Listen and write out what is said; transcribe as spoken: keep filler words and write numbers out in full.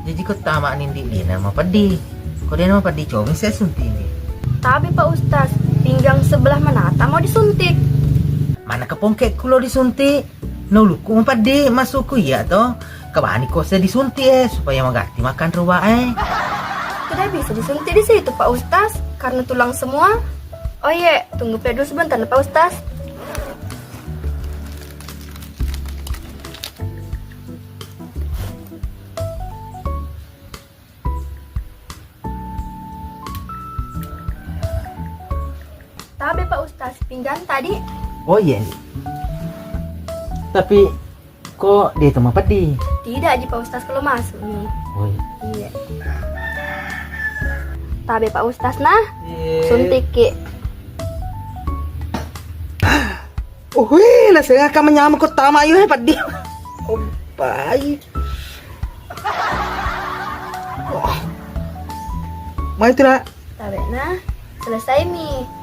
Jaji ko tama nindi dena mapeddi. Ko dena mapeddi, coba saya suntik ini. Tapi Pak Ustaz, pinggang sebelah manata mau disuntik. Mana kepongkek kulo disuntik? Nuluku mapeddi, masukku iya to. Kebani ko saya disuntik eh, supaya mengganti makan ruwa eh. Tidak bisa disuntik di situ Pak Ustaz, karena tulang semua. Oh iya, tunggu dulu sebentar Pak Ustaz. Tabe Pak Ustaz, pinggang tadi. Oh iya, Ndi. Tapi kok dia itu mapeddi? Tidak ji Pak Ustaz kalau masuk nih. Oh iya. Iya. Tabe Pak Ustaz nah. Iya. Suntik ki. Oh, wih, nasa ngaka menyama kok tama ayo eh peddi. Oh, baik. Oh. Mai tu nak. Tabe nah, selesai mi.